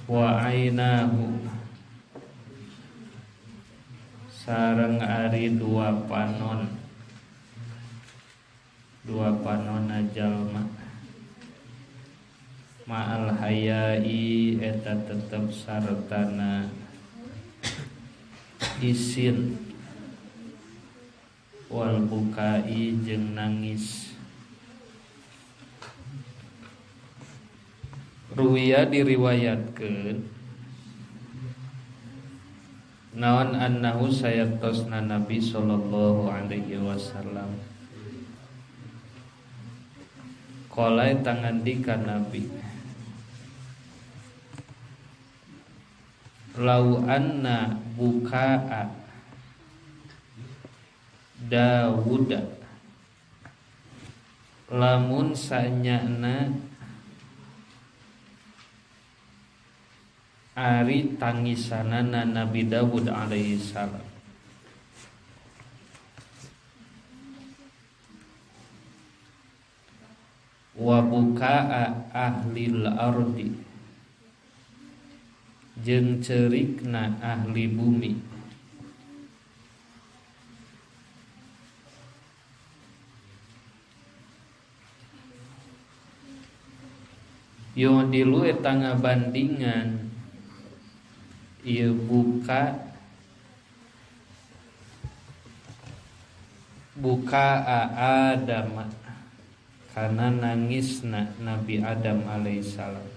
Wa ainahu sareng ari dua panon, dua panonna jalma ma'al hayai eta tetep sartana isin wal bukai jeung nangis. Ruwiya diriwayatkeun naon annahu sayaktosna Nabi sallallahu alaihi wasallam qala tangandika Nabi lau anna bukaa Dawuda lamun sanyana ari tangisanana Nabi Dawud alaihi salam wa bukaa ahlil ardi jeung ceurikna ahli bumi yudilu eta ngabandingan ieu buka buka Adam karena nangisna Nabi Adam alaihissalam.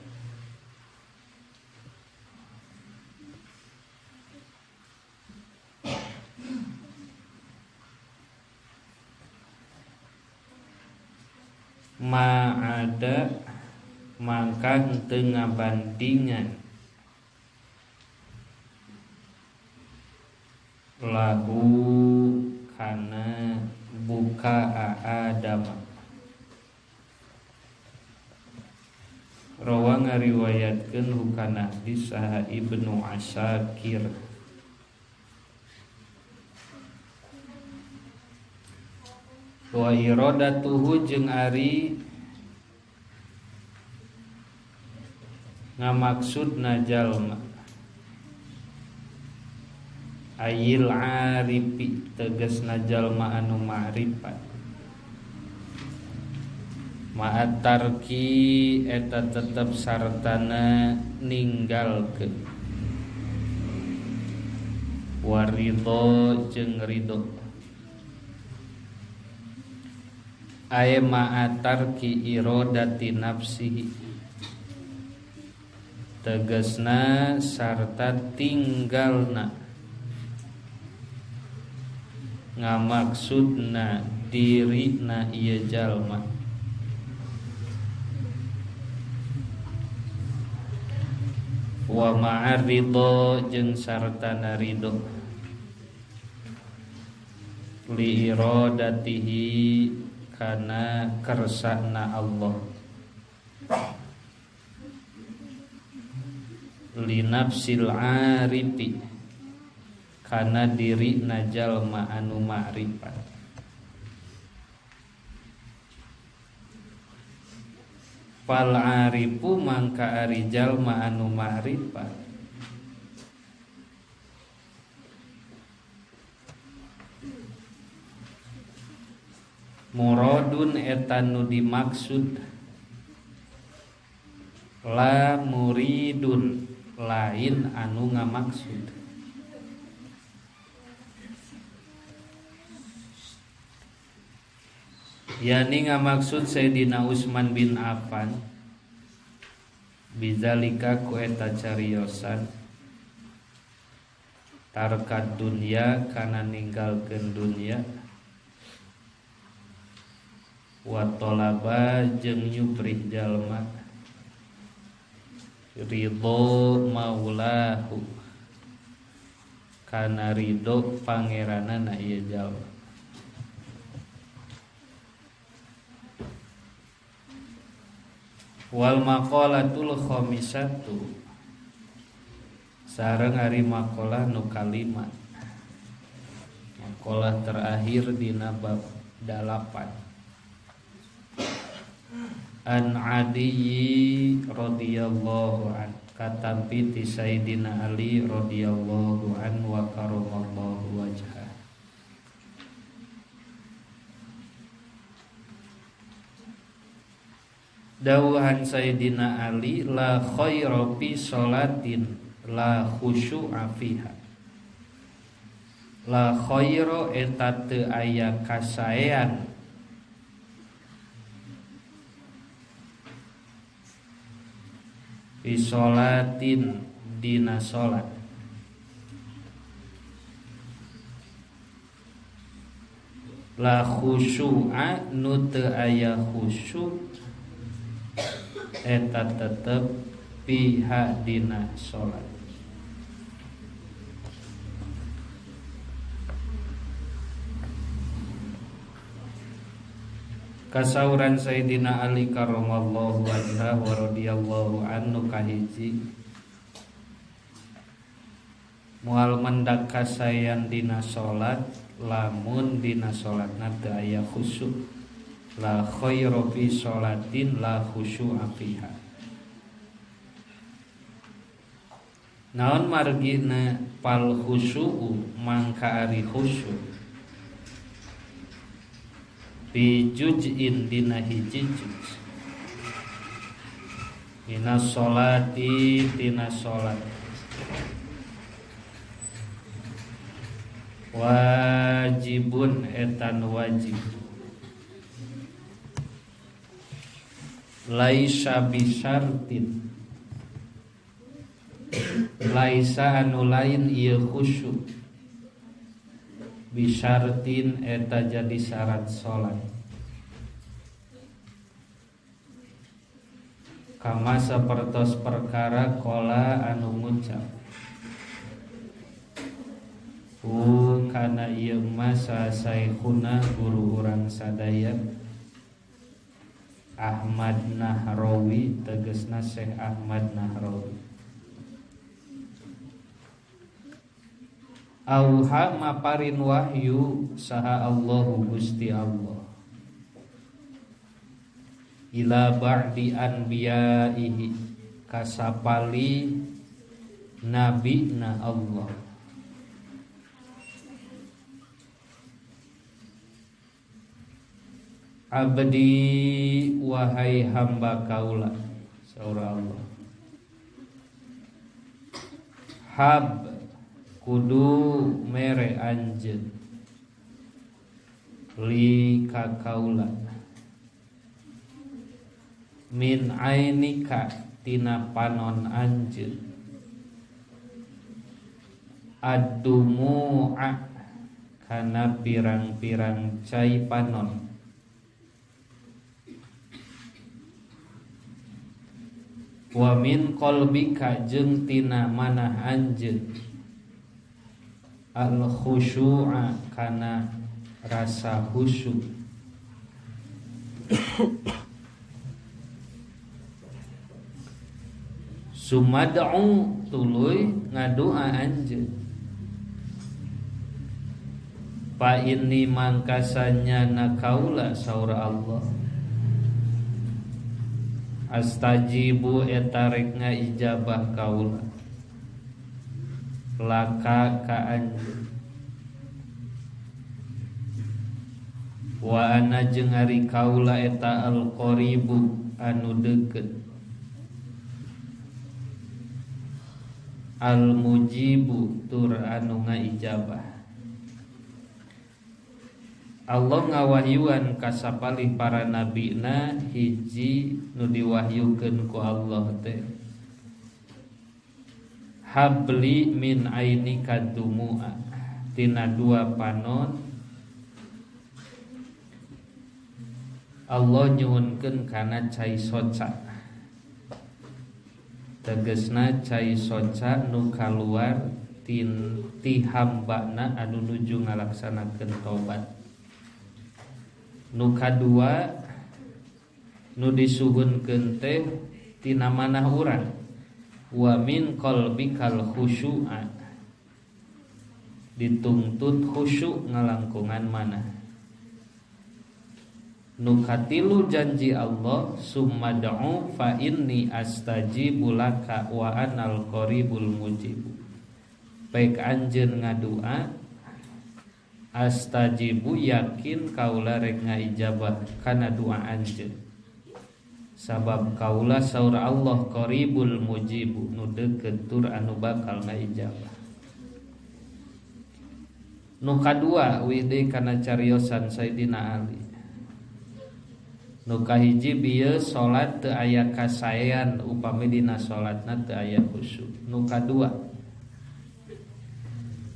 Ma'ada mangka henteu ngabandingan lahu kana buka Adam. Rawa ngariwayatkeun hukana hadis saha Ibnu Asakir. Wa iradatuhu jeung ari ngamaksudna jalma ayil arifi tegasna jalma anu ma'rifat ma'at tarki eta tetep sartana ninggalkeun waridho jeung ridho ae ma'a tarki iradati nafsihi tegasna sarta tinggalna ngamaksudna dirina ieu jalma wa ma'a ridho jeung sartana ridho li iradatihi kana kersana Allah li nafsil arifi kana diri jalma anu ma'rifat. Fal arifu mangka ari jalma anu ma'rifat muradun eta nu dimaksud la muridun lain anu ngamaksud. Yani ngamaksud Sayyidina Utsman bin Affan bizalika ku eta cariosan tarkad dunya kana ninggalkeun dunya wa talaba jeung nyuprih jalma ridho maulahu kana ridho pangeranana ieu jalma. Wal maqalatul khamisatu sareng ari maqalah nu kalima, maqalah terakhir dina bab 8. An Adi radhiyallahu an Katampi ti Sayyidina Ali radhiyallahu anhu wa karamallahu wajhah. Dawuhan Sayyidina Ali, la khaira fi sholatin la khusyu'a fiha. La khaira eta teu aya kasaean fi sholatin dina sholat. La khusyu'a nu teu aya khusyu' eta tetep pihak dina sholat. Kasauran Sayyidina Ali karamallahu wajhah wa radhiyallahu anhu kahiji, moal mendak kasayan dina sholat lamun dina sholatna teu aya khusyuk. La khaira fi sholatin la khusyu'a fiha. Naon margina pal khusyu'u mangka ari khusyu' fi juz'in dina hiji juz dina sholati dina sholat wajibun etan wajib laisa bisartin laisa anu lain ieu khusyu bisartin eta jadi syarat salat kama sapertos perkara kola anu ngucap kana ieu masa saikhuna guru urang sadaya Ahmad Nahrawi tegesna Syekh Ahmad Nahrawi. Auha maparin wahyu saha Allahu Gusti Allah ila ba'di anbiyaihi kasapali nabina Allah. Abdi wahai hamba kaula saura Allah, hab kudu mere anjeun li ka kaula min ainika tina panon anjeun addumu'a kana pirang-pirang cai panon wa min qalbika jeung tina manah anjeun al khusyu'a kana rasa khusyuk. Sumad'u tuluy ngadua anjeun fa inni mangkasanya na kaula saura Allah astajibu eta rek ngaijabah kaula laka ka anjeun wa ana jeung ari kaula eta al-qaribu anu deukeut al-mujibu tur anu ngaijabah. Allah ngawahyuan kasapalih para nabina hiji nu diwahyukeun ku Allah teh habli min ainika dumu'a tina dua panon Allah nyuhunkeun kana cai soca tegesna cai soca nu kaluar ti hambana anu nuju ngalaksanakeun tobat. Nu kadua nu disuhunkeun teh tina manah urang wa min qalbikal khusyu'a dituntut khusyuk ngalangkungan manah. Nu katilu janji Allah summa da'u fa inni astajibu laka wa anal qaribul mujibu. Baik anjeun ngadua astajibu yakin kaula rek ngaijabah kana doa anjeun. Sabab kaula saur Allah qaribul mujibu nu deukeut tur anu bakal ngaijabah. Nu kadua wide kana cariosan Sayyidina Ali. Nu kahiji bieu salat teu aya kasaean upami dina salatna teu aya khusyuk. Nu kadua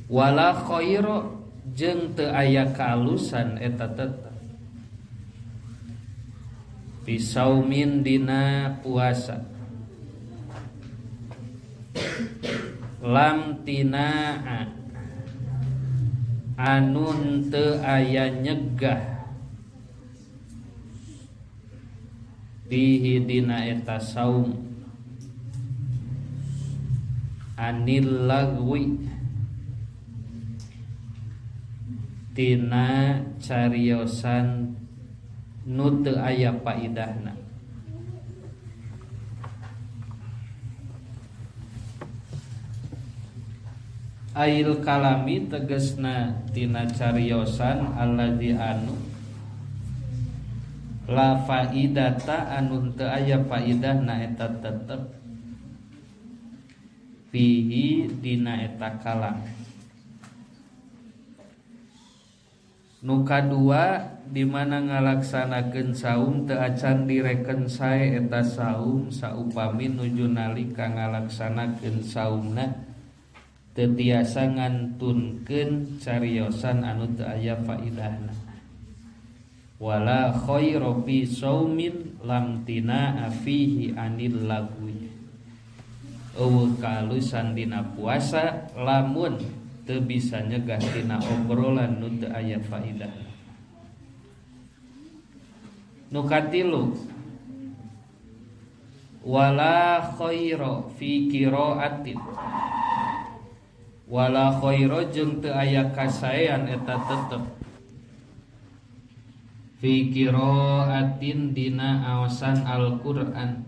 wala khaira jeung teu aya kaalusan eta tetep pisaumin dina puasa lam tinaa anu teu aya nyegah fihi dina eta saum anil lagwi tina cariosan nu teu aya paidahna. Ail kalami tegesna tina cariosan alladzi anu la faidata anu teu aya faidahna eta tetep fihi dina eta kalam. Nu kadua di mana ngalaksanakeun saum teu acan direken sae eta saum saupami nuju nalika ngalaksanakeun saumna teu tiasa ngantunkeun cariosan anu teu aya faidahna. Wala khaira fi saumin lam tinaa fihi anil lagwi. Eueuh kaalusan dina puasa lamun teu bisa nyegah tina obrolan nu teu aya faidahna. Nu katilu wala khaira fi qiraatin. Wala khaira jeung teu aya kasaean eta tetep fi qiraatin dina aosan Al-Qur'an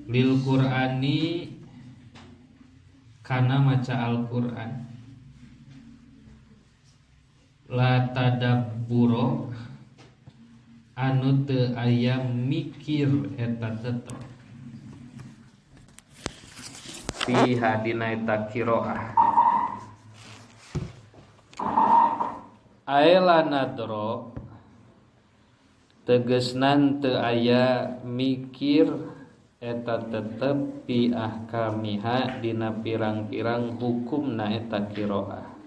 lil Qur'ani kana maca Al-Qur'an la tadabburo anu teu aya mikir eta tetep fiha dina eta qiraah. Aela nadro tegesnan teu aya mikir eta tetep fi ahkamiha dina pirang-pirang hukumna eta qiraah.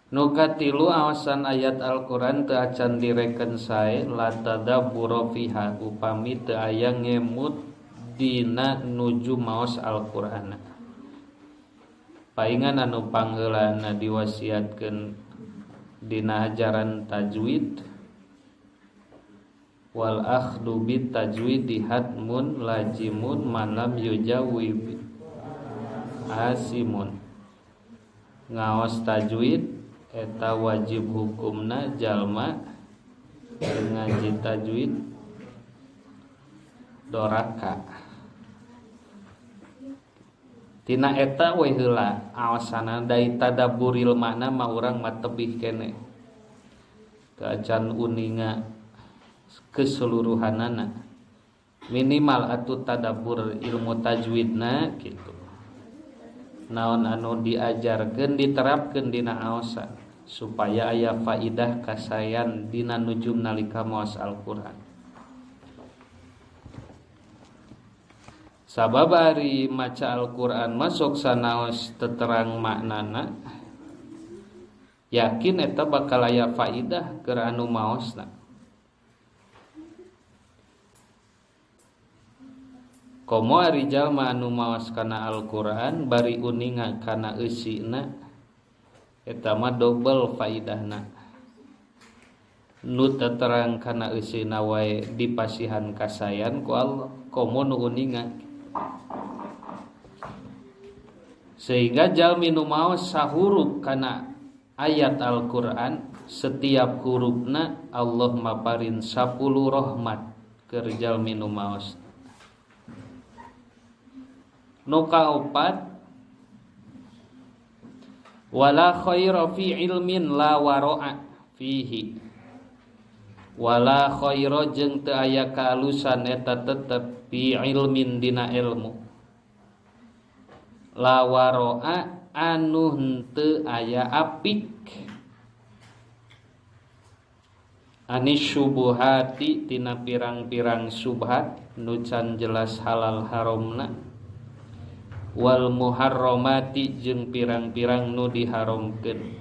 Nu katilu aosan ayat Al-Qur'an teu acan direken sae la tadabbura fiha upami teu aya ngemut dina nuju maos Al-Qur'an. Paingan anu pangheulana diwasiatkeun dina ajaran tajwid wal akhdu bit tajwidi hatmun lajimun man lam yujawwib asimun. Ngaos tajwid eta wajib hukumna jalma ngaji tajwid doraka. Tina eta we heula aosana dai tadabburil makna mah urang mah tebih kene. Teu acan uninga keseluruhanana. Minimal atuh tadabbur ilmu tajwidna kitu. Naon anu diajarkeun diterapkeun dina aosan supaya aya faidah kasayan dina nujum nalika maos Al-Qur'an. Sabab ari maca Al-Qur'an masuk sanaos teterang maknana yakin eta bakal aya faidah keur anu maosna. Komo ari jalma anu maos kana Al-Qur'an bari uninga kana eusina eta mah dobel faidahna. Nu teterang kana eusina wae dipasihan kasayan ku Allah komo nu uninga. Sehingga jalmi nu maos sahurup kana ayat Al-Qur'an, setiap hurufna Allah maparin 10 rahmat keur jalmi nu maos. Nu kaopat, wala khaira fi ilmin la wara'a fihi. Wala khaira jeung teu aya kaalusan eta tetep fi ilmin dina ilmu. La wara'a anu henteu aya apik. Anis syubuhati tina pirang-pirang subhat nu can jelas halal haramna. Wal muharramati jeung pirang-pirang nu diharamkeun.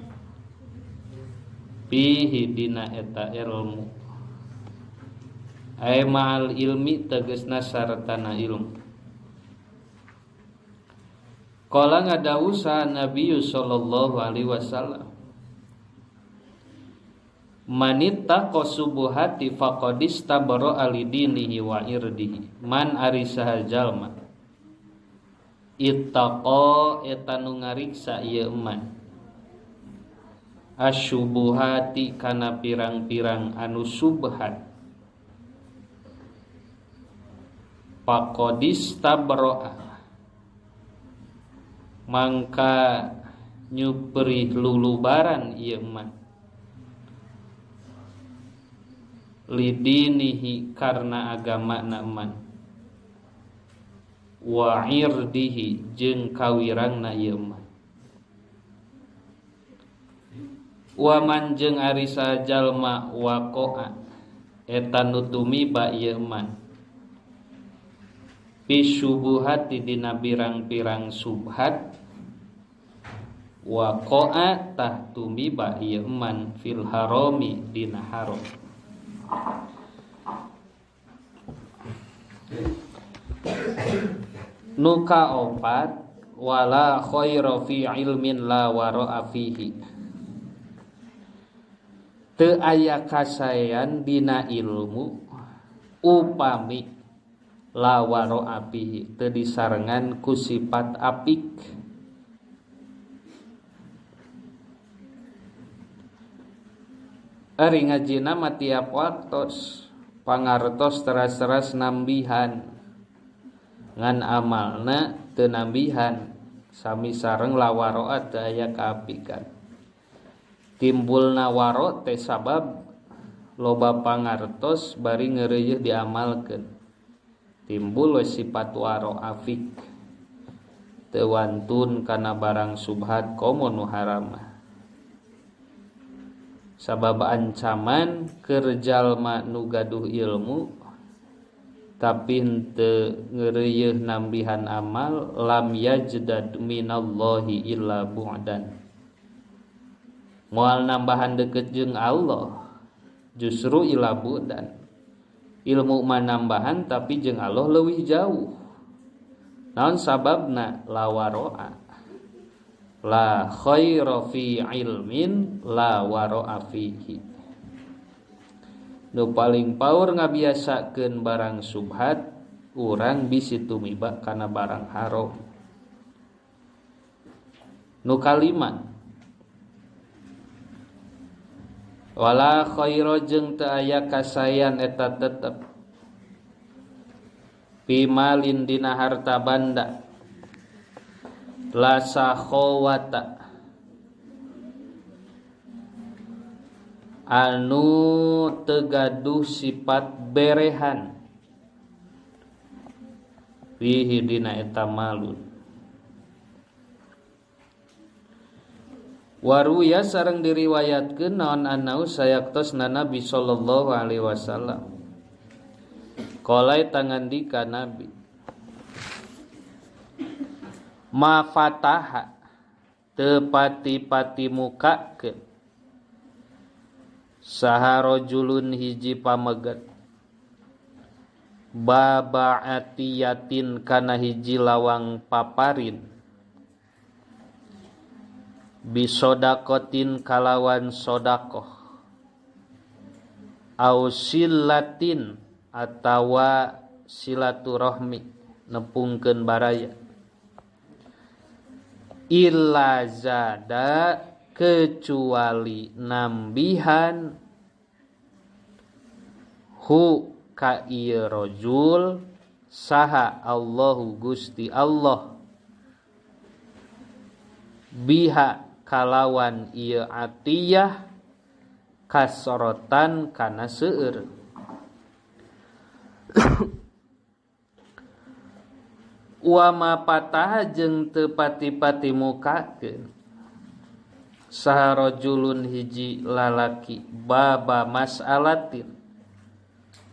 Fihi dina eta ilmu. Ai ma'al ilmi tegasna sartana ilmu. Qala ngadawuh saha Nabi sallallahu alaihi wasallam, manittaqa subuhati faqad istabra li dinihi wa irdihi. Man ari saha jalma ittaqa eta nu ngariksa ieu man asyubuhati kana pirang-pirang anu subhat, faqadis tabro'a mangka nyupri lulubaran ieu man lidinihi karna agama na man wa irdihi jeung kawirangna ieu man. Wa man jeung ari sajalma waqa'a eta nu tumiba ieu man bisubuhati dina pirang-pirang subhat, waqa'a tah tumiba ieu man fil harami dina haram. Nu kaopat, wala khaira fi ilmin la wara'a fihi. Teu aya kasaean dina ilmu upami la wara'a fihi teu disarengan ku sifat apik. Ari ngajina mah tiap waktos pangartos teras-teras nambihan, ngan amalna teu nambihan sami sareng la wara'a teu aya kaapikan. Timbulna waro teh sabab loba pangartos bari ngeureuyeun diamalkeun. Timbul we sifat waro afik teu wantun kana barang subhat komo nu haram. Sabab ancaman keur jalma nu gaduh ilmu tapi henteu ngeureuyeun nambihan amal, lam yajdad minallahi illa bu'dan. Moal nambahan deket jeung Allah, justru illa bu'dan. Ilmu mah nambahan tapi jeung Allah leuwih jauh. Naon sababna? La waro'a. La khaira fi ilmin la waro'a fihi. Nu paling paur ngabiasakeun barang subhat, urang bisi tumiba kana barang haram. Nu kalima, wala khaira jeung teu aya kasaean eta tetep pimalin dina harta banda la sakhawata anu teu gaduh sifat berehan fihi dina eta malun. Waruya sareng diriwayatkeun naon anau sayaktosna Nabi sallallahu alaihi wasallam. Qala tangandika Nabi, ma fataha teu pati-pati mukakeun saha rajulun hiji pamegat baba'atiyatin kana hiji lawang paparin bisodakotin kalawan sodakoh au silatin atawa silaturahmi nepungkeun baraya Illa zada kecuali nambihan hu ka ieu rajul saha Allahu Gusti Allah biha kalawan ieu atiyah kasorotan kana seueur. Wa ma pataha jeung teu pati-pati mukakeun saha rajulun hiji lalaki baba mas'alatin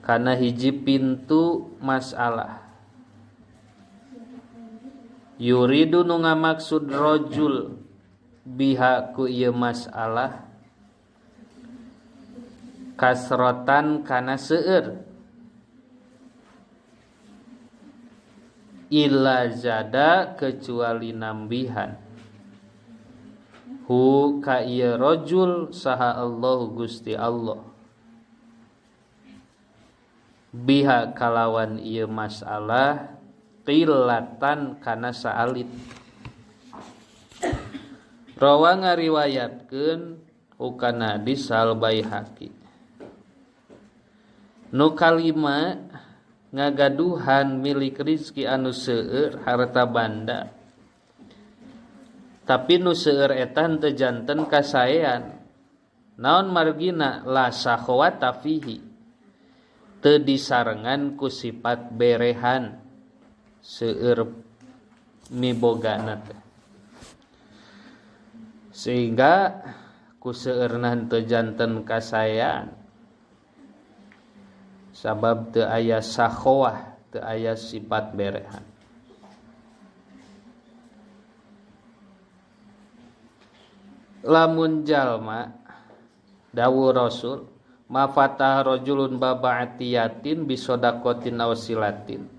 kana hiji pintu masalah yuridu nu ngamaksud rajul biha ku ieu masalah kasrotan kana seueur illa zada kecuali nambihan hu ka ieu rajul saha Allahu Gusti Allah biha kalawan ieu masalah qillatan kana saalit. Rawa ngariwayatkeun hukana hadis Al Baihaqi. Nu kalima ngagaduhan milik rizki anu seueur harta banda tapi nu seueur eta henteu janten kasaean. Naon margina la sakhawata fihi teu disarengan ku sifat berehan seueur mibogana teh sehingga ku seueurna henteu janten kasaean sabab teu aya sakhawah teu aya sifat berehan. Lamun jalma dawuh Rasul ma fatah rajulun baba atiyatin bisodaqotin aw silatin,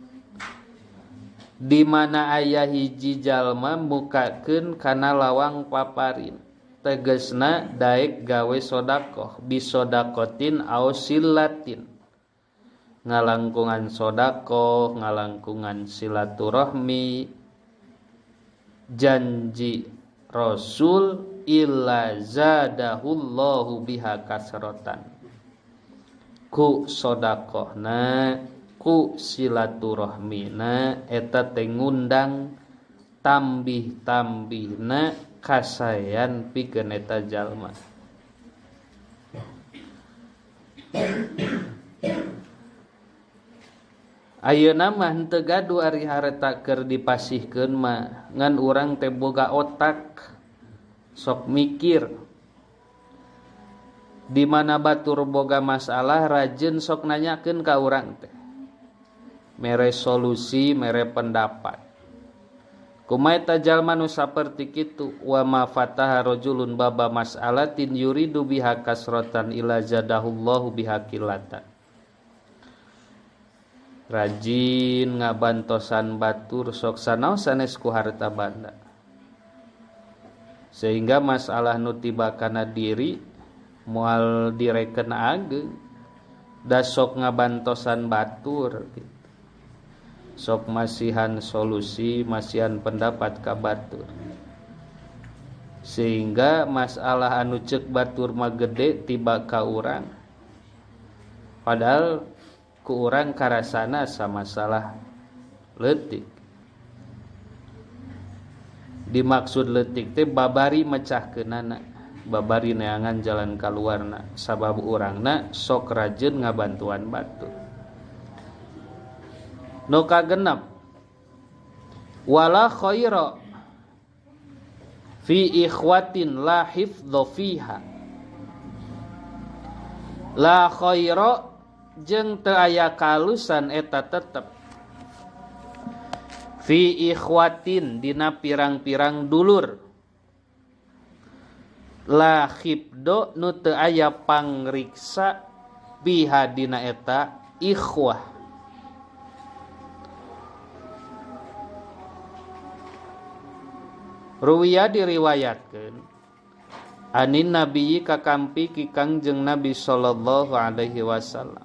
di mana aya hiji jalma mukakeun kana lawang paparin tegesna daek gawe sodakoh bisodaqotin aw silatin, ngalangkungan sodakoh ngalangkungan silaturahmi. Janji Rasul illa zadahullahu biha kasrotan, ku sodakohna ku silaturahmina eta teh ngundang tambih-tambihna kasaean pikeun eta jalma. Ayeuna mah henteu gaduh ari harta keur dipasihkeun mah ngan urang teh boga otak sok mikir di mana batur boga masalah rajin sok nanyakeun ka urang teh mere solusi mere pendapat. Kumaha eta jalma nu saperti kitu wa ma fataha rajulun baba mas'alatin yuridu biha kasratan ila zadahullahu biha qillatan. Rajin ngabantosan batur sok sanaos sanes ku harta banda sehingga masalah nu tiba kana diri moal direken ageung da sok ngabantosan batur gitu. Sok masihan solusi masihan pendapat ka batur sehingga masalah anu ceuk batur mah gede tiba ka urang padahal ku urang karasana sama masalah leutik. Dimaksud leutik teh babari mecahkeunana babari neangan jalan kaluarna sabab urangna sok rajin ngabantuan batur. Nu kagenep wala khaira fi ikhwatin la hifdha fiha. La khaira jeung teu aya kalusan eta tetep fi ikhwatin dina pirang-pirang dulur la khibdo nu teu aya pangriksa biha dina eta ikhwah. Ruwiya diriwayatkeun anin nabiyyi kakampi ki Kangjeng Nabi sallallahu alaihi wasallam.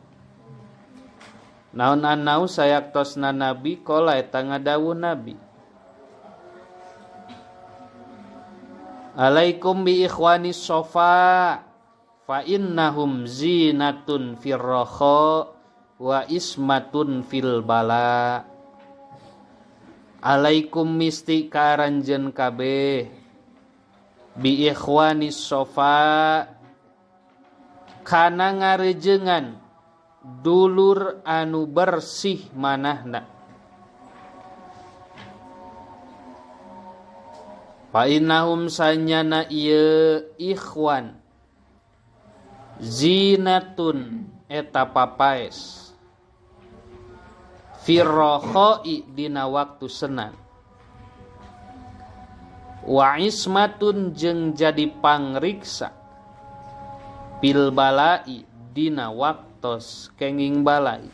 Naon anau sayaktosna nabi qala eta ngadawuh nabi. Alaikum bi ikhwani sofa fa innahum zinatun fir raha wa ismatun fil bala. Alaikum misti ka aranjeun kabeh bi ikhwani sofa kana ngarejengan dulur anu bersih manahna. Fa innahum sanyana ieu ikhwan zinatun eta papaes firrokhoi dina waktu senang, wa ismatun jeung jadi pangriksa pil balai dina waktos kenging balai.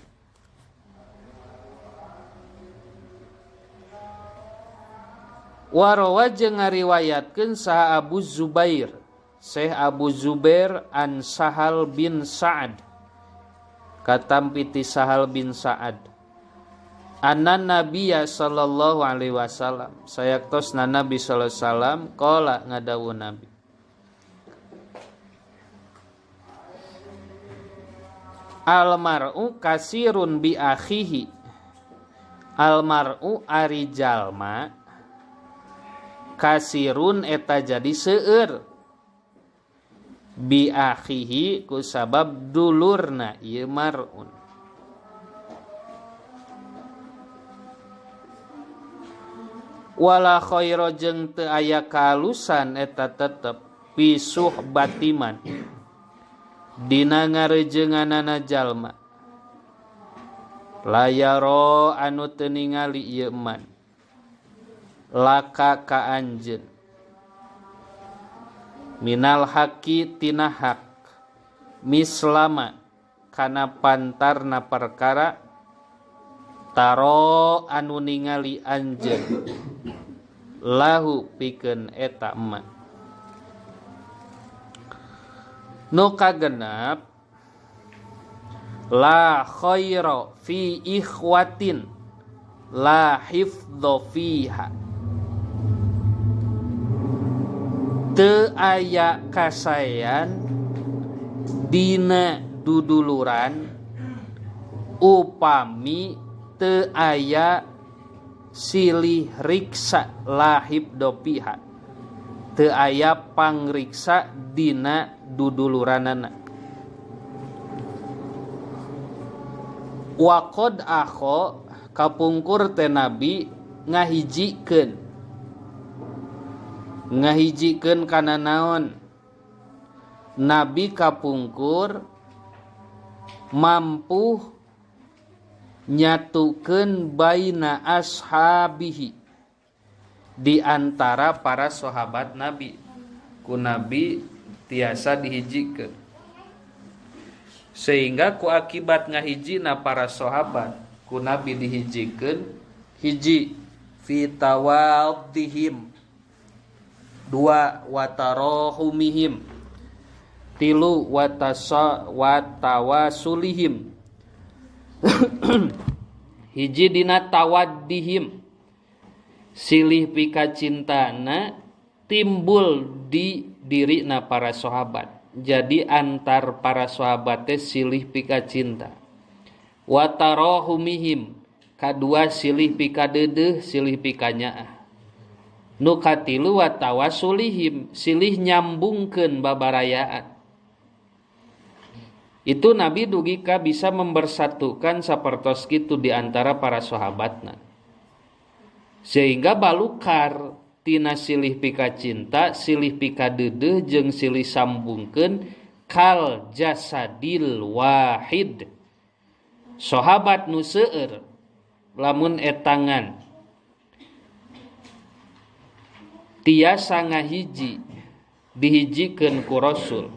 Warawa jeung ngariwayatkeun saha Abu Zubair, Syekh Abu Zubair an Sahal bin Sa'ad, katampi ti Sahal bin Sa'ad, anna nabiyya sallallahu alaihi wasallam, sayaktosna Nabi sallallahu alaihi wasallam qala ngadawuh Nabi, almar'u kasirun bi akhihi, almar'u ari jalma kasirun eta jadi seueur bi akhihi ku sabab dulurna ieu mar'un. Wala khaira jeung teu aya kalusan eta tetep fi suhbatiman dina ngarejenganana jalma layaro anu teu ningali ieu man laka ka anjeun minal haqi tina hak mislama kana pantarna perkara taro anu ningali anjeun lahu pikeun eta emak. Nu kagenep la khaira fi ikhwatin la hifdha fiha, teu aya kasaean dina duduluran upami teu aya silih riksa la hifdha fiha, teu aya pangriksa dina duduluranana. Wa qad akho kapungkur teh Nabi ngahijikeun, ngahijikeun kana naon? Nabi kapungkur mampu nyatukeun baina ashabihi di antara para sahabat Nabi. Ku Nabi tiasa dihijikeun, sehingga ku akibat ngahijina para sahabat ku Nabi dihijikeun hiji fi tawaddihim, dua watarohumihim, tilu watawasulihim. Hiji dina tawaddihim, silih pikacintana timbul di dirina para sahabat. Jadi antar para sahabat teh silih pikacinta. Watarohumihim, kadua silih pikadeudeuh, silih pikanyaah. Nu katilu watawasulihim, silih nyambungkeun babarayaan. Itu Nabi dugika bisa membersatukan sapertos kitu di antara para sahabatna. Sehingga balukar tina silih pikacinta, silih pikadeudeuh jeung silih sambungkeun kal jasadil wahid. Sahabat nu seueur lamun etangan tiasa ngahiji dihijikeun ku Rasul,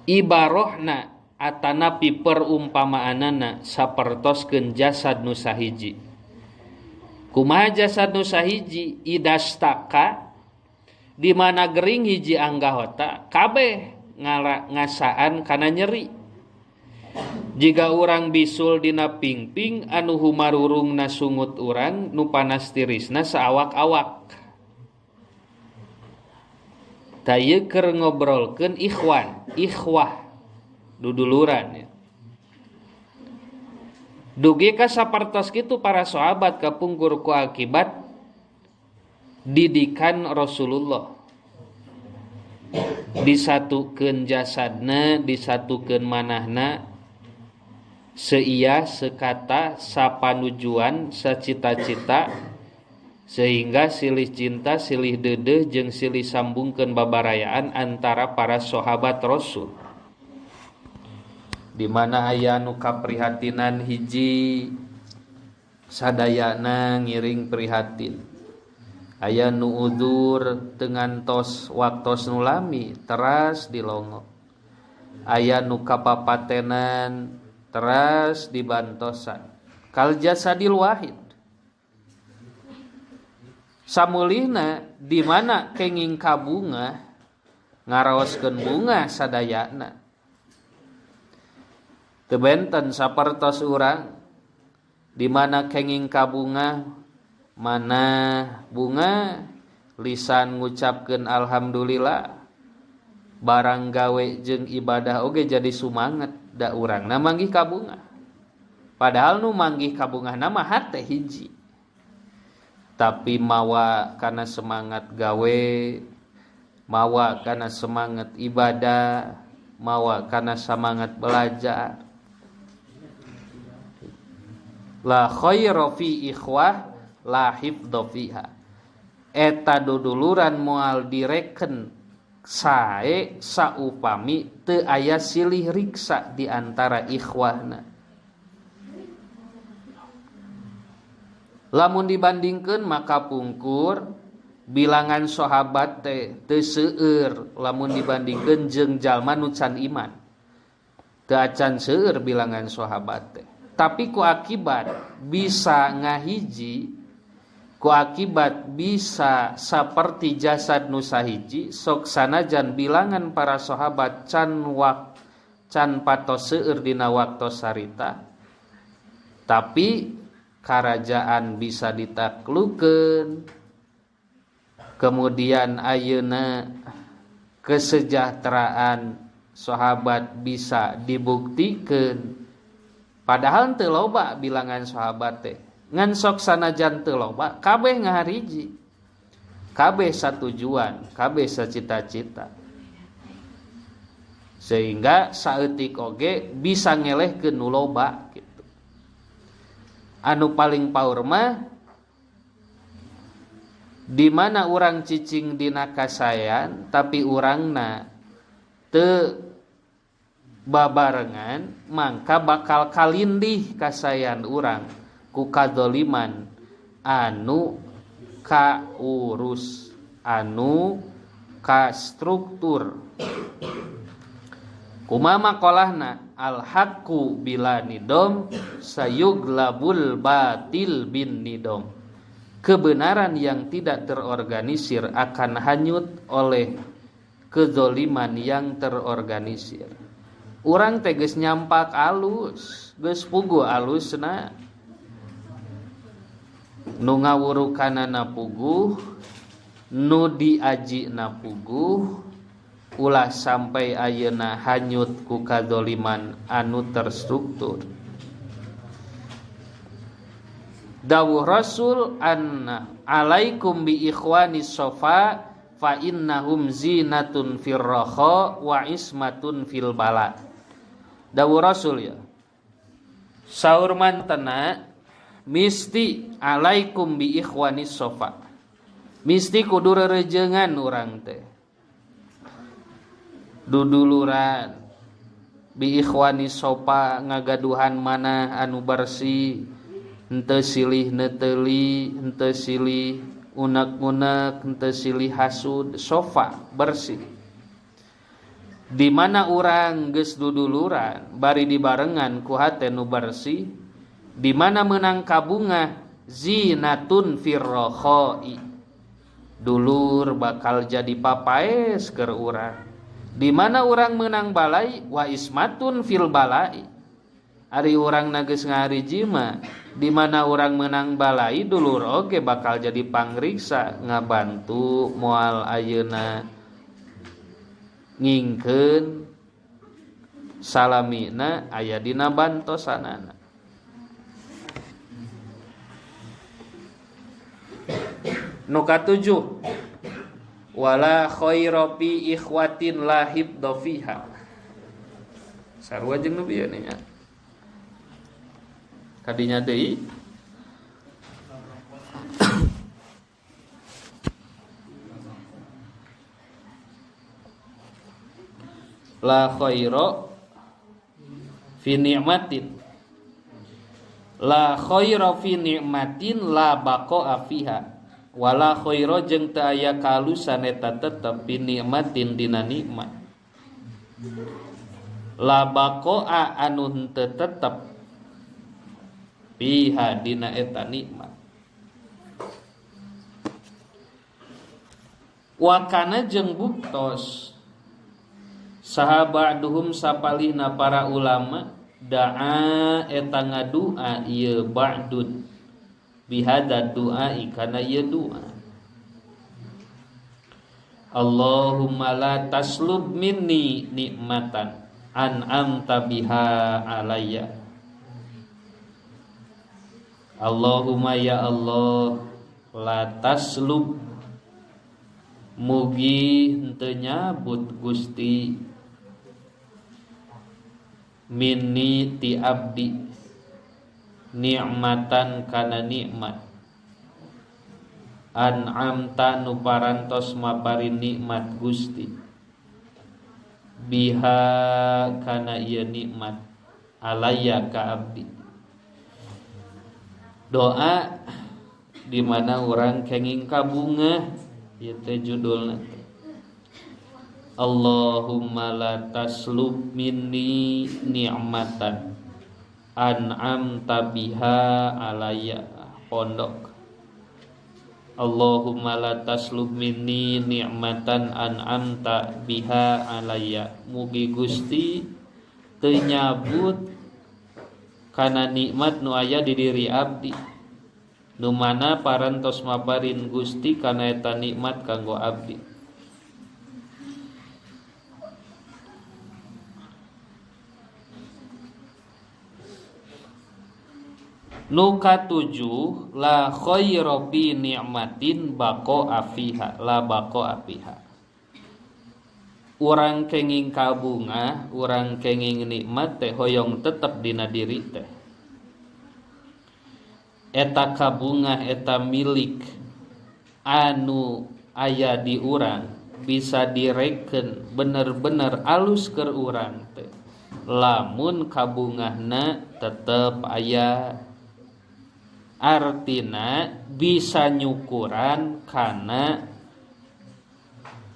ibarohna atanapi perumpamaanana sapertoskeun jasad nu sahiji. Kumaha jasad nu sahiji? Idastaka di mana gering hiji anggahota kabeh ngasaan kana nyeri. Jika urang bisul dina pingping anu humarurungna sungut urang nu panas tirisna saawak-awak. Tah ieu keur ngobrolkeun ikhwan, ikhwah duduluran ya. Dugi ka sapertos kitu para sahabat kapungkur ku akibat didikan Rasulullah. Disatukeun jasadna, disatukeun manahna, seia, sekata, sapanujuan, sacita-cita, sehingga silih cinta, silih deudeuh jeung silih sambungkeun babarayaan antara para sahabat Rasul. Di mana aya nu kaprihatinan hiji sadayana ngiring prihatin. Aya nu udzur teu ngantos waktos nu lami teras dilongok. Aya nu kapapatenan teras dibantosan. Kal jasadil wahid. Samulihna di mana kenging kabunga ngaraoskeun bunga sadayana. Teu benten sapertos urang di mana kenging kabunga mana bunga lisan ngucapkeun alhamdulillah barang gawe jeung ibadah oge jadi sumanget da urangna manggih kabunga. Padahal nu manggih kabungahna mah hate hiji. Tapi mawa kana semangat gawe, mawa kana semangat ibadah, mawa kana semangat belajar. La khaira fi ikhwah la hifdha fiha. Eta duduluran moal direken sae saupami teu aya silih riksa di antara ikhwahna. Lamun dibandingkeun maka pungkur bilangan sahabat teh teu seueur lamun dibandingkeun jeung jalma nu can iman. Teu acan seueur bilangan sahabat teh. Tapi ku akibat bisa ngahiji, ku akibat bisa saperti jasad nu sahiji, sok sanajan bilangan para sahabat can patos seueur dina waktos sarita, tapi karajaan bisa ditaklukeun, kemudian ayeuna kesejahteraan sahabat bisa dibuktikeun. Padahal teu loba bilangan sahabat teh. Ngan sok sanajan teu loba, kabeh ngahariji. Kabeh satujuan, kabeh sacita-cita. Sehingga saeutik oge bisa ngelehkeun nu loba gitu. Anu paling paur mah di mana urang cicing dina kasayan tapi urangna teu babarengan mangka bakal kalindih kasayan urang ku kadzaliman anu kaurus anu kastruktur. Kumaha maqalahna al haqqu bila nidom sayuglabul batil bin nidom. Kebenaran yang tidak terorganisir akan hanyut oleh kezoliman yang terorganisir. Urang teh geus nyampak alus, geus puguh alusna. Nu ngawurukanana puguh, nu diajina puguh, ulah sampai ayeuna hanyut ku kadzoliman anu terstruktur. Dawuh Rasul anna alaikum bi ikhwani sofa fa innahum zinatun fir raha wa ismatun fil bala. Dawuh Rasul ya. Saur mantena misti alaikum bi ikhwani sofa. Misti kudu rerejengan urang teh. Duduluran bi ikhwani sofa ngagaduhan manah anu bersih, henteu silih neteuli, henteu silih unek-unek, henteu silih hasud, sofa bersih. Di mana urang geus duduluran bari dibarengan ku hate nu bersih, di mana meunang kabungah zinatun firrokhoi. Dulur bakal jadi papaes keur urang. Di mana urang meunang balai wa ismatun fil balai. Ari urang na geus ngahariji mah di mana urang meunang balai dulur oge bakal jadi pangriksa ngabantu moal ayeuna Ngingkeun salamina aya dina bantosanana. Nu katujuh, wala khaira fi ikhwatin la hibda fiha. Sarua jeung nu bieu nya. Kadinya deui la khaira fi ni'matin, la khaira fi ni'matin la baqa'a fiha, wala khaira jeung teu aya kalusan eta tetep fi ni'matin dina nikmat, la baqa'a anu teu tetep fiha dina eta nikmat. Wa kana jeung buktos saha ba'duhum sapalihna para ulama da'a eta ngadua ieu ba'dun bihadza du'ai kana ieu doa, Allahumma la taslub minni nikmatan an'amta biha alayya. Allahumma ya Allah, la taslub mugi henteu nyabut Gusti minni ti abdi nikmatan kana nikmat an'amta nu parantos maparin nikmat Gusti biha kana ieu nikmat alayya ka abdi. Doa di mana urang kenging kabungah ieu teh judulna. Allahumma la taslub minni ni'matan an'amta biha alayya. Pondok. Allahumma la taslub minni ni'matan an'amta biha alayya. Mugi Gusti teu nyabut kana nikmat nu aya di diri abdi, nu mana parantos maparin Gusti kana eta nikmat kanggo abdi. Nu katujuh, la khaira fi ni'matin baqa'a fiha, la baqa'a fiha. Urang kenging kabungah, urang kenging nikmat teh hoyong tetep dina diri teh. Eta kabungah eta milik anu aya di urang bisa direken bener-bener alus keur urang teh lamun kabungahna tetep aya. Artina bisa nyukuran kana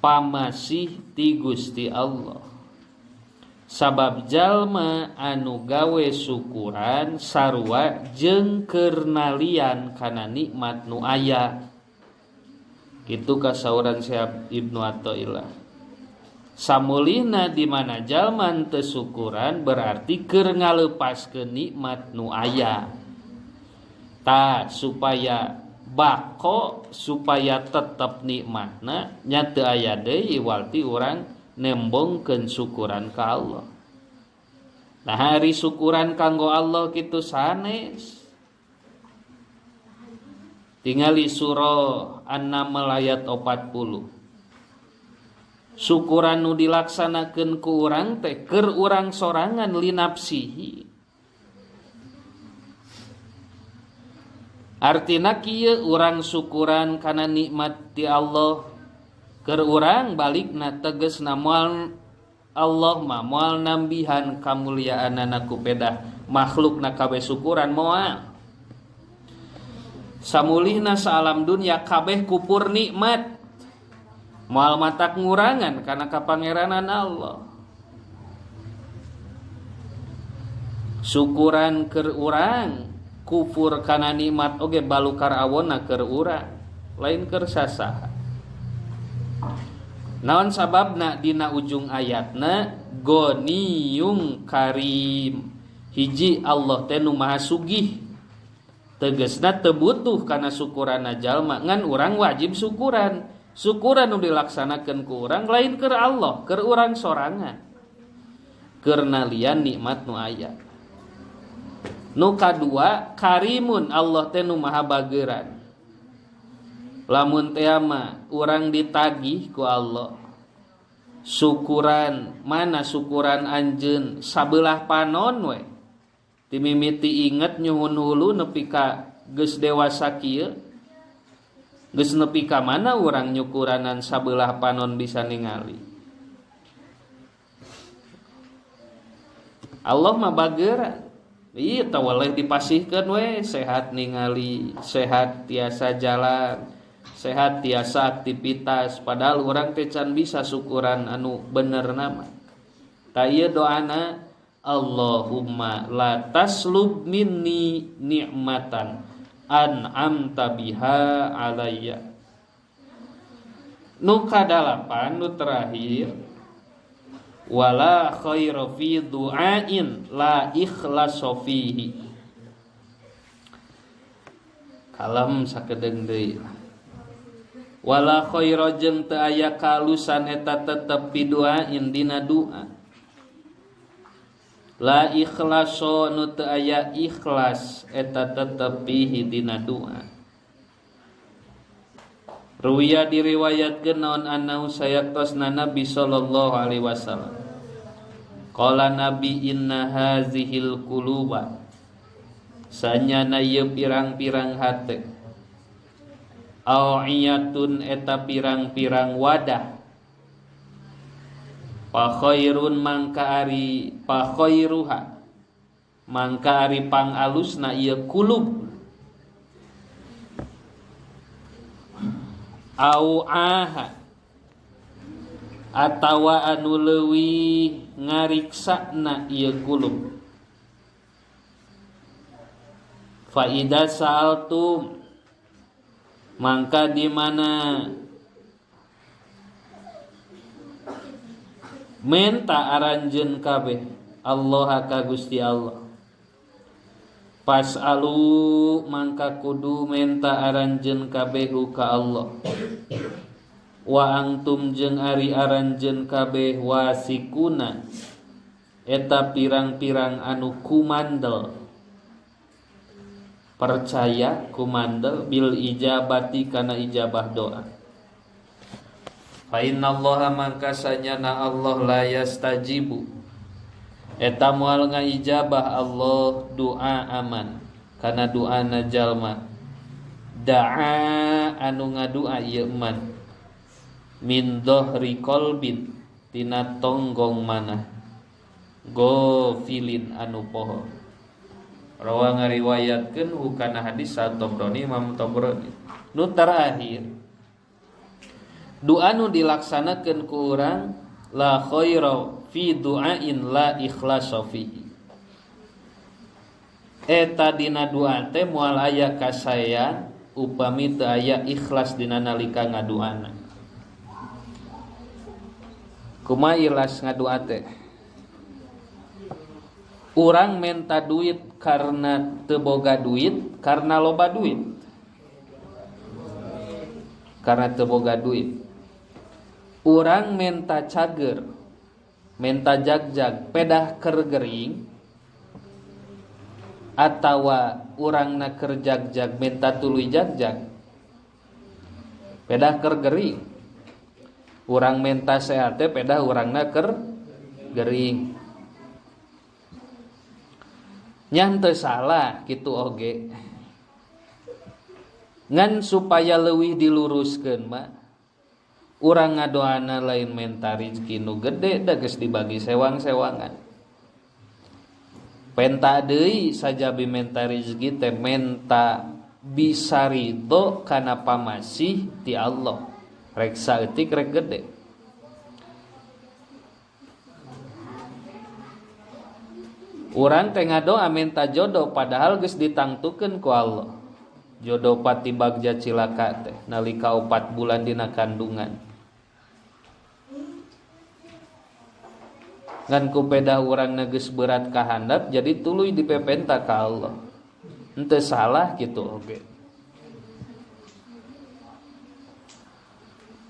pamasih ti Gusti Allah. Sabab jalma anu gawe syukuran sarua jeung keur nalian kana nikmat nu aya. Kitu kasauran Syekh Ibnu Athaillah. Samulihna di mana jalma teu syukuran berarti keur ngalepaskeun nikmat nu aya. Ta supaya bako supaya tetep nikmatna nya teu aya deui walti urang nembongkeun syukuran ka Allah. Nah hari syukuran kanggo Allah kitu sanes. Tingali surah An-Naml ayat 40. Syukuran nu dilaksanakeun ku urang teh keur urang sorangan linapsihi. Artina kieu urang syukuran kana nikmat ti Allah keur urang balikna tegasna moal Allah mah moal nambihan kamuliaanana ku pedah makhlukna kabeh syukuran moal. Samulihna saalam dunya kabeh kupur nikmat moal matak ngurangan kana kapangeranan Allah. Syukuran keur urang kufur kana nikmat oge balukar awonna keur urang lain keur sasaha. Naon sababna dina ujung ayatna goniyung karim. Hiji Allah teh nu maha sugih. Tegasna teu butuh kana syukuranna jalma ngan urang wajib syukuran. Syukuran nu dilaksanakeun ku urang lain keur Allah, keur urang sorangan. Keur nalian nikmat nu aya. Nu kadua karimun, Allah teh nu maha bageuran. Lamun teh mah urang ditagih ku Allah. Syukuran, mana syukuran anjeun sabelah panon we. Timimiti inget nyuhun hulu nepi ka geus dewasa kieu. Geus nepi ka mana urang nyukuranan sabelah panon bisa ningali. Allah mah bageuran. Ieu tah waleh dipasihkeun we, sehat ningali, sehat tiasa jalan, sehat tiasa aktivitas, padahal urang teh can bisa syukuran anu bener nama. Ta ieu doana Allahumma la taslub minni ni'matan an'amta biha alayya. Nu kadalapan nu terakhir wala khaira fi du'ain la ikhlasa fihi. Kalem sakedeung deui. Wala khaira jeung teu aya kalusan eta tetep fi du'ain dina doa. La ikhlaso nu teu aya ikhlas eta tetep fihi dina doa. Ruwiya diriwayatkeun naon annahu sayaktosna Nabi sallallahu alaihi wasallam. Qala Nabi inna hazihil quluba, sanyana ieu pirang-pirang hate, awiyatun eta pirang-pirang wadah, fa khairun mangka ari fa khairuha mangka ari pangalusna ieu kulub, au aha atawa anu leuwih ngariksana ieu kulub. Fa idza sa'altum mangka di mana menta aranjeun kabeh Allah ka Gusti Allah, pas'alu mangka kudu menta aranjeun kabeh ka Allah, wa antum jeung ari aranjeun kabeh wasikuna eta pirang-pirang anu kumandel, percaya kumandel bil ijabati kana ijabah doa. Fa innallaha mangka sanyana Allah la yastajibu eta moal ngaijabah Allah doa aman kana doana jalma daa anu ngadua ieu man min dhahri qalbin tina tonggong manah gofilin anu poho. Rawa ngariwayatkeun hukana hadis Tabrani Imam Tabrani. Nu terakhir doa nu dilaksanakeun ku urang la khaira fi du'ain la ikhlasa fihi. Eta dina doa teh moal aya kasaean upami teu aya ikhlas dina nalika ngaduana. Kumaha ikhlas ngadua teh? Urang menta duit karena teu boga duit, karena loba duit. Karena teu boga duit. Urang menta cager, menta jagjag, pedah keur gering, atawa urangna keur jagjag menta tuluy jagjag, pedah keur gering. Urang menta sehat teh pedah urangna keur gering. Nya teu salah kitu oge. Ngan supaya leuwih diluruskeun mah urang ngadoana lain menta rezeki nu gede da geus dibagi sewang-sewangan. Penta deui sajabi menta rezeki teh menta bisa ridho kana pamasih ti Allah. Rek saeutik rek gede. Urang teh ngadoa menta jodoh padahal geus ditangtukeun ku Allah. Jodoh pati bagja cilaka teh nalika 4 bulan dina kandungan. Ngan ku pedah urang geus berat kahandap jadi tuluy dipepenta ka Allah. Henteu salah kitu oge.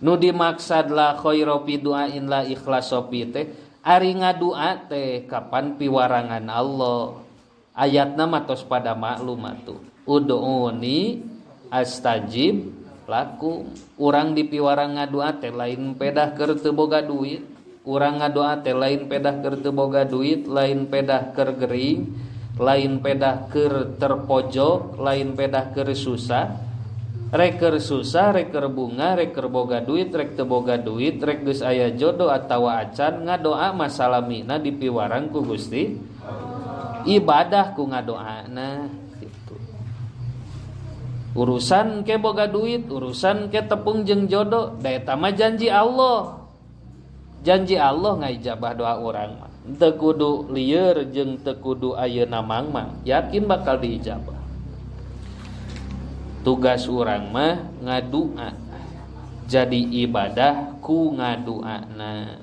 Nu dimaksad la khaira fi du'ain la ikhlasa fi teh, ari ngadua teh kapan piwarangan Allah. Ayatna mah tos pada maklum atuh. Ud'uni astajib lakum. Urang dipiwarang ngadua teh lain pedah keur teu boga duit. Urang ngadoa teh lain pedah keur teu boga duit, lain pedah keur gering, lain pedah keur terpojok, lain pedah keur susah. Rek keur susah, rek keur bunga, rek keur boga duit, rek teu boga duit, rek geus aya jodoh atawa acan, ngadoa masalamina dipiwarang ku Gusti. Ibadah ku ngadoana gitu. Urusan ke boga duit, urusan ke tepung jeung jodoh, da eta mah janji Allah. Janji Allah ngaijabah doa urang mah. Teu kudu lieur jeung teu kudu ayeuna mangmang, yakin bakal diijabah. Tugas urang mah ngadua, jadi ibadah ku ngaduana.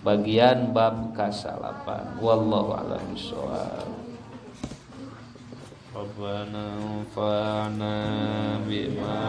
Bagian bab kasalapan, wallahu a'lam bishawab. Rabbana anfa'na bima.